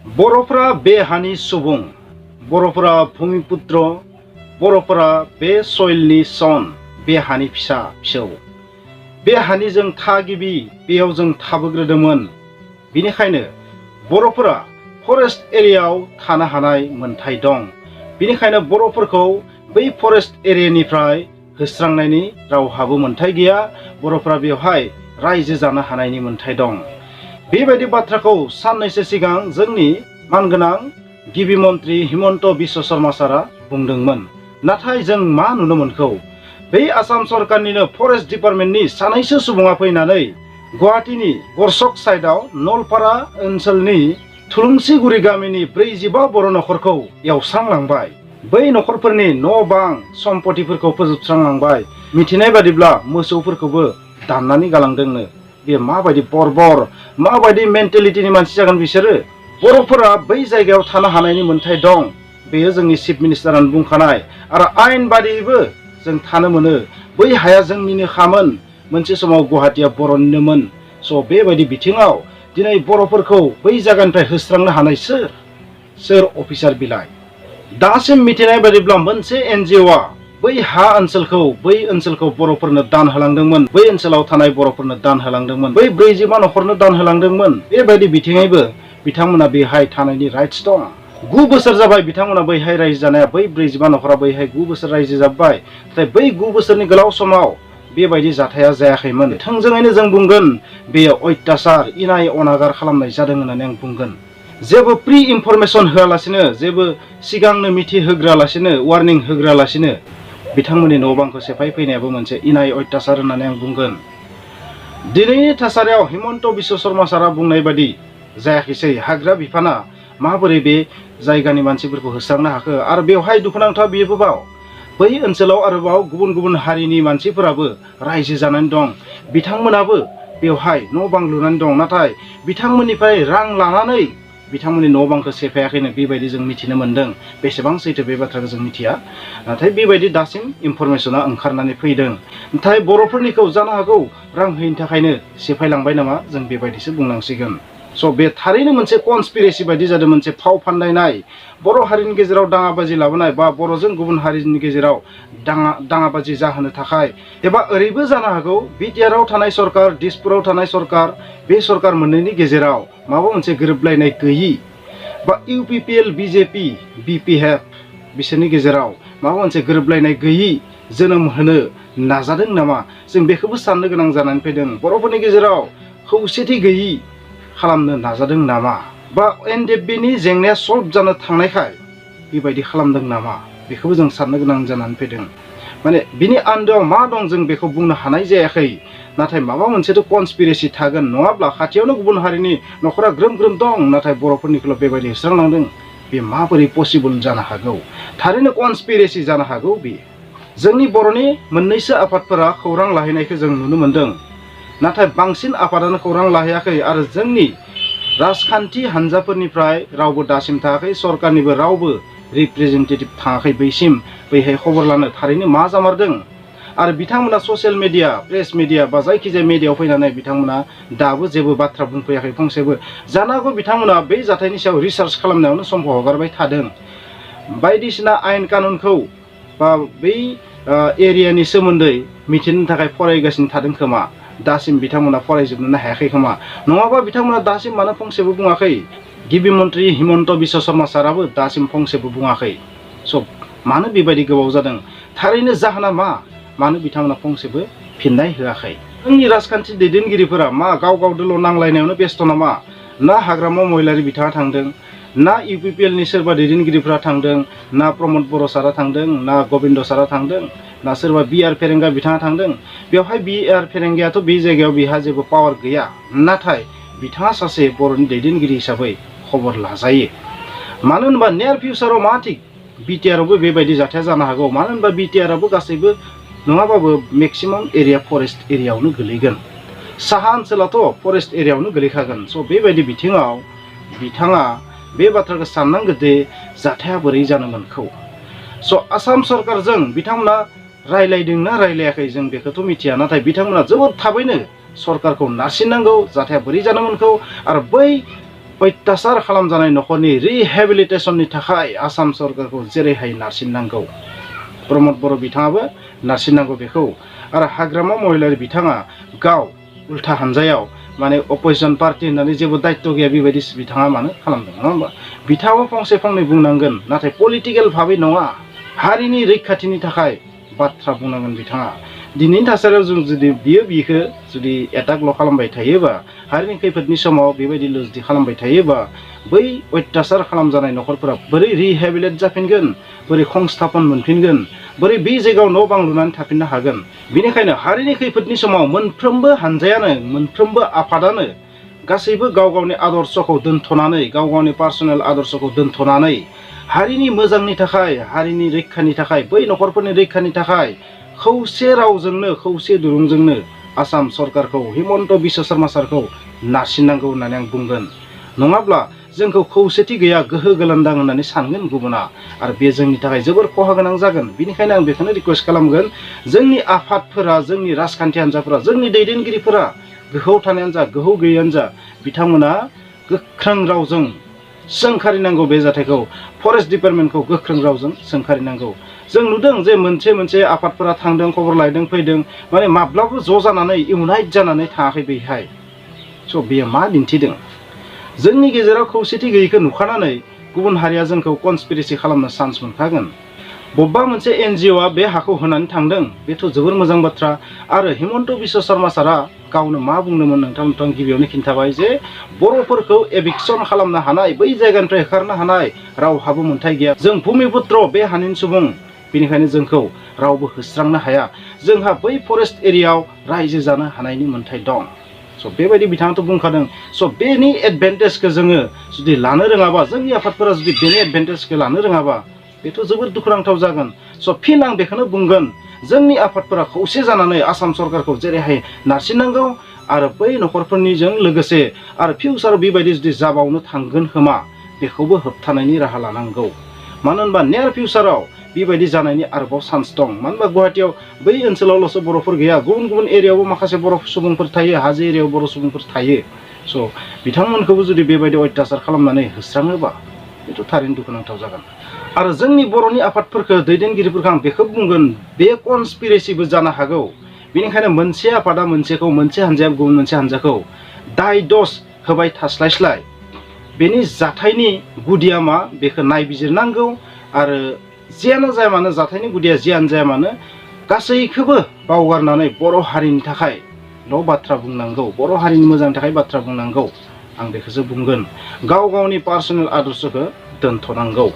बर'फोरा बे हानि सुबुं, बर'फोरा भूमिपुत्र, बर'फोरा बे सयलनि सन, बे हानि फिसा फिसौ, बे हानि जों थागिबि, बेयाव जों थाबोग्रोदोंमोन। बेनिखायनो बर'फोरा फरेस्ट एरियायाव थानो हानाय मोन्थाय दं। बेनिखायनो बर'फोरखौ बै फरेस्ट एरियानिफ्राय होस्रांनायनि रावहाबो मोन्थाय गैया। बर'फोरा बेवहाय रायजो जानो हानायनि मोन्थाय दं। बेबायदि बाथ्राखौ साननैसो सिगां जोंनि मानगोनां गिबि मन्त्रि हिमन्त बिश्व शर्मा सारा बुंदोंमोन। नाथाय जों मा नुनो मोनखौ? बै आसाम सरकारनिनो फरेस्ट डिपार्टमेन्टनि सानैसो सुबुङा फैनानै गौहाटीनि gorchuk साइडआव नलपारा ओनसोलनि थुलुंसिगुरि गामिनि 45 बर' नखरखौ एवस्रांलांबाय। बै नखरफोरनि न' बां सम्पतिफोरखौ फोजोबस्रांलांबाय। मिथिनाय बादिब्ला मोसौफोरखौबो दाननानै गालांदोंनो। बे माबायदि बर्बर, माबायदि मेन्टेलिटिनि मानसि जागोन बिसोरो? बर'फोरा बै जायगायाव थानो हानायनि मोन्थाय दं। बेयो जोंनि चिफ मिनिस्टारानो बुंखानाय। आरो आयेन बादियैबो जों थानो मोनो। बै हाया जोंनिनो खामोन। मोनसे समाव गौहाटीया बर'निनोमोन। स' बेबायदि बिथिङाव दिनै बर'फोरखौ बै जायगानिफ्राय होस्रांनो हानाय सोर अफिसार बिलाइ? दासिम मिथिनाय बादिब्ला मोनसे NGOआ बै हा ओनसोलखौ बर'फोरनो दान होलांदोंमोन। बै ओनसोलाव थानाय बर'फोरनो दान होलांदोंमोन। बै 45 नखरनो दान होलांदोंमोन। बेबायदि बिथिङैबो बिथांमोना बेहाय थानायनि राइट्स दं। 9 बोसोर जाबाय बिथांमोना बैहाय रायजो जानाया। बै 45 नखरा बैहाय 9 बोसोर रायजो जाबाय। नाथाय बै 9 बोसोरनि गोलाव समाव बेबायदि जाथाया जायाखैमोन। थोंजोङैनो जों बुंगोन बेयो अत्याचार, इनाय अनागार खालामनाय जादों होननानै आं बुंगोन। जेबो प्रि इनफरमेसन होआलासिनो, जेबो सिगांनो मिथिहोग्रालासिनो, वार्निं होग्रालासिनो बिथांमोननि न' बांखौ सेफायफैनायाबो मोनसे इनाय अत्याचार होननानै आं बुंगोन। दिनैनि थासारियाव हिमन्त बिश्व शर्मा सारा बुंनाय बादि जायाखैसै। हाग्रा बिफाना माबोरै बे जायगानि मानसिफोरखौ होस्रांनो हाखो? आरो बेवहाय दुखुनांथाव बेयोबाव बै ओनसोलाव आरोबाव गुबुन गुबुन हारिनि मानसिफोराबो रायजो जानानै दं। बिथांमोनाबो बेवहाय न' बां लुनानै दं। नाथाय बिथांमोननिफ्राय रां लानानै बिथांमोननि न' बांखौ सेफायाखैनो, बेबायदि जों मिथिनो मोन्दों। बेसेबां सैथो बे बाथ्राखौ जों मिथिया। नाथाय बेबायदि दासिम इनफरमेसना ओंखारनानै फैदों। नाथाय बर'फोरनिखौ जानो हागौ रां होयैनि थाखायनो सेफायलांबाय नामा, जों बेबायदिसो बुंनांसिगोन। स' बे थारैनो मोनसे कनस्पिरेसि बायदि जादों, मोनसे फाव फान्दायनाय। बर' हारिनि गेजेराव दाङाबाजि लाबोनाय, बा बर'जों गुबुन हारिनि गेजेराव दाङाबाजि जाहोनो थाखाय। एबा ओरैबो जानो हागौ बिटिआरआव थानाय सरकार, दिसपुराव थानाय सरकार, बे सरकार मोननैनि गेजेराव माबा मोनसे गोरोबलायनाय गैयि, बा UPPL BJP BPF बिसोरनि गेजेराव माबा मोनसे गोरोबलायनाय गैयि जोनोम होनो नाजादों नामा? जों बेखौबो साननो गोनां जानानै फैदों। बर'फोरनि गेजेराव खौसेथि गैयि खालामनो नाजादों नामा? बा NDFBनि जेंनाया सल्भ जानो थांनायखाय बेबायदि खालामदों नामा? बेखौबो जों साननो गोनां जानानै फैदों। माने बिनि आन्दोआव मा दं जों बेखौ बुंनो हानाय जायाखै। नाथाय माबा मोनसेथ' कनस्पिरेसि थागोन। नङाब्ला खाथियावनो गुबुन हारिनि नखरा ग्रोम ग्रोम दं, नाथाय बर'फोरनिखौल' बेबायदि होस्रांलांदों। बे माबोरै पसिबल जानो हागौ? थारैनो कनस्पिरेसि जानो हागौ। बे जोंनि बर'नि मोननैसो आफादफोरा खौरां लाहैनायखौ जों नुनो मोन्दों। नाथाय बांसिन आफादानो खौरां लाहैयाखै। आरो जोंनि राजखान्थि हान्जाफोरनिफ्राय रावबो दासिम थाङाखै। सरकारनिबो रावबो रिप्रेजेन्टेटिभ थाङाखै बैसिम, बैहाय खबर लानो थारैनो मा जामारदों। आरो बिथांमोना ससियेल मिडिया, प्रेस मिडिया, बा जायखिजाया मिडियायाव फैनानै बिथांमोना दाबो जेबो बाथ्रा बुंफैयाखै फंसेबो। जानो हागौ बिथांमोना बै जाथायनि सायाव रिसार्च खालामनायावनो समखौ हगारबाय थादों। बायदिसिना आयेन कानुनखौ बा बै एरियानि सोमोन्दै मिथिनो थाखाय फरायगासिनो थादों खोमा। दासिम बिथांमोना फरायजोबनो हायाखै खोमा। नङाबा बिथांमोना दासिम मानो फंसेबो बुङाखै? गिबि मन्त्रि हिमन्त बिश्व शर्मा साराबो दासिम फंसेबो बुङाखै। स' मानो बेबायदि गोबाव जादों? थारैनो जाहोना मा? मानो बिथांमोना फंसेबो फिननाय होआखै? जोंनि राजखान्थि दैदेनगिरिफोरा मा गाव गावदोल' नांलायनायावनो बेस्थ' नामा? ना हाग्रामा महिलारि बिथाङा थांदों, ना UPPLनि सोरबा दैदेनगिरिफ्रा थांदों, ना प्रमद बर' सारा थांदों, ना गबिन्द सारा थांदों, ना सोरबा BR फेरेंगा बिथाङा थांदों। बेवहाय BR फेरेंगायाथ' बे जायगायाव बिहा जेबो पावार गैया। नाथाय बिथाङा सासे बर'नि दैदेनगिरि हिसाबै खबर लाजायो। मानो होनबा नियार फिउचाराव मा थिग बिटिआरआवबो बेबायदि जाथाया जानो हागौ। मानो होनबा बिटिआरआबो गासैबो नङाबाबो मेक्सिमाम एरिया फरेस्ट एरियायावनो गोलैगोन। साहा ओनसोलाथ' फरेस्ट एरियायावनो गोलैखागोन। स' बेबायदि बिथिङाव बिथाङा बे बाथ्राखौ साननांगौ दे जाथाया बोरै जानो मोनखौ। स' आसाम सरकारजों बिथांमोना रायलायदोंना रायलायाखै जों बेखौथ' मिथिया। नाथाय बिथांमोना जोबोद थाबैनो सरकारखौ नारसिननांगौ, जाथाया बोरै जानो मोनखौ। आरो बै अत्याचार खालामजानाय नखरनि रिहेबिलिटेसननि थाखाय आसाम सरकारखौ जेरैहाय नारसिननांगौ प्रमद बर' बिथाङाबो नारसिननांगौ बेखौ आरो हाग्रामा महिलारि बिथाङा गाव उल्था हानजायाव माने अपोजिशन पार्टी होननानै जेबो दायित्व गैया बेबायदि बिथाङा मानो खालामदों नङा होमबा बिथाङाबो फंसे फंनै बुंनांगोन नाथाय पलिटिकेल भाबै नङा हारिनि रैखाथिनि थाखाय बाथ्रा बुंनांगोन बिथाङा दिनैनि थासारियाव जों जुदि बिखौ जुदि एटाकल' खालामबाय थायोबा हारिनि खैफोदनि समाव बेबायदिल' जुदि खालामबाय थायोबा बै अत्याचार खालामजानाय नखरफोरा बोरै रिहेबिलिट जाफिनगोन बोरै संस्थापन मोनफिनगोन बोरै बे जायगायाव न' बां लुनानै थाफिननो हागोन बेनिखायनो हारिनि खैफोदनि समाव मोनफ्रोमबो हानजायानो मोनफ्रोमबो आफादानो गासैबो गाव गावनि आदर्शखौ दोनथ'नानै गाव गावनि पार्सनेल आदर्शखौ दोनथ'नानै हारिनि मोजांनि थाखाय हारिनि रैखानि थाखाय बै नखरफोरनि रैखानि थाखाय खौसे रावजोंनो खौसे दुरुंजोंनो आसाम सरकारखौ हिमन्त बिश्व शर्मा सारखौ नारसिननांगौ होननानै आं बुंगोन नङाब्ला जोंखौ खौसेथि गैया गोहो गोलान्दां होननानै सानगोन गुबुना आरो बे जोंनि थाखाय जोबोर खहा गोनां जागोन बेनिखायनो आं बेखौनो रिक्वेस्ट खालामगोन जोंनि आफादफोरा जोंनि राजखान्थि हान्जाफोरा जोंनि दैदेनगिरिफोरा गोहोआव थानायानो जा गोहो गैयैयानो जा बिथांमोना गोख्रों रावजों सोंखारिनांगौ बे जाथायखौ फरेस्ट डिपार्टमेन्टखौ गोख्रों रावजों सोंखारिनांगौ जों नुदों जे मोनसे आफादफोरा थांदों खबर लायदों फैदों माने माब्लाबो ज' जानानै इउनाइट जानानै थाङाखै बेहाय स' बेयो मा दिन्थिदों जोंनि गेजेराव खौसेथि गैयैखौ नुखानानै गुबुन हारिया जोंखौ कनस्पिरेसि खालामनो चान्स मोनखागोन बबेबा मोनसे एनजिअ'आ बे हाखौ होनानै थांदों बेथ' जोबोर मोजां बाथ्रा आरो हिमन्त बिश्व शर्मा सारा गावनो मा बुंदोंमोन नोंथां गिबियावनो खिन्थाबाय जे बर'फोरखौ एभिक्सन खालामनो हानाय बै जायगानिफ्राय होखारनो हानाय रावहाबो मोन्थाय गैया जों भुमिपुत्र बे हानिनि सुबुं बेनिखायनो जोंखौ रावबो होस्रांनो हाया जोंहा बै फरेस्ट एरियायाव रायजो जानो हानायनि मोन्थाय दं स' बेबायदि बिथाङाथ' बुंखादों स' बेनि एडभान्टेजखौ जोङो जुदि लानो रोङाबा जोंनि आफादफोरा जुदि बेनि एडभान्टेजखौ लानो रोङाबा बेथ' जोबोर दुखुनांथाव जागोन स' फिन आं बेखौनो बुंगोन जोंनि आफादफोरा खौसे जानानै आसाम सरकारखौ जेरैहाय नारसिननांगौ आरो बै नखरफोरनिजों लोगोसे आरो फिउचाराव बेबायदि जुदि जाबावनो थांगोन खोमा बेखौबो होबथानायनि राहा लानांगौ मानो होनबा नियार फिउचाराव बेबायदि जानायनि आरोबाव चान्स दं मानो होनबा गुवाहाटियाव बै ओनसोलावल'सो बर'फोर गैया गुबुन एरियायावबो माखासे बर' सुबुंफोर थायो हाजो एरियायाव बर' सुबुंफोर थायो स' बिथांमोनखौबो जुदि बेबायदि अत्याचार खालामनानै होस्राङोबा बेथ' थारैनो दुखुनांथाव जागोन आरो जोंनि बर'नि आफादफोरखौ दैदेनगिरिफोरखौ आं बेखौ बुंगोन बे कनस्पिरेसिबो जानो हागौ बेनिखायनो मोनसे आफादा मोनसेखौ मोनसे हानजाया गुबुन मोनसे हानजाखौ दाय दस होबाय थास्लायस्लाय बेनि जाथायनि गुदिया मा बेखौ नायबिजिरनांगौ आरो जियानो जाया मानो जाथायनि गुदिया जियानो जाया मानो गासैखौबो बावगारनानै बर' हारिनि थाखायल' बाथ्रा बुंनांगौ बर' हारिनि मोजांनि थाखाय बाथ्रा बुंनांगौ आं बेखौसो बुंगोन गाव गावनि पार्सनेल आदर्शखौ दोनथ'नांगौ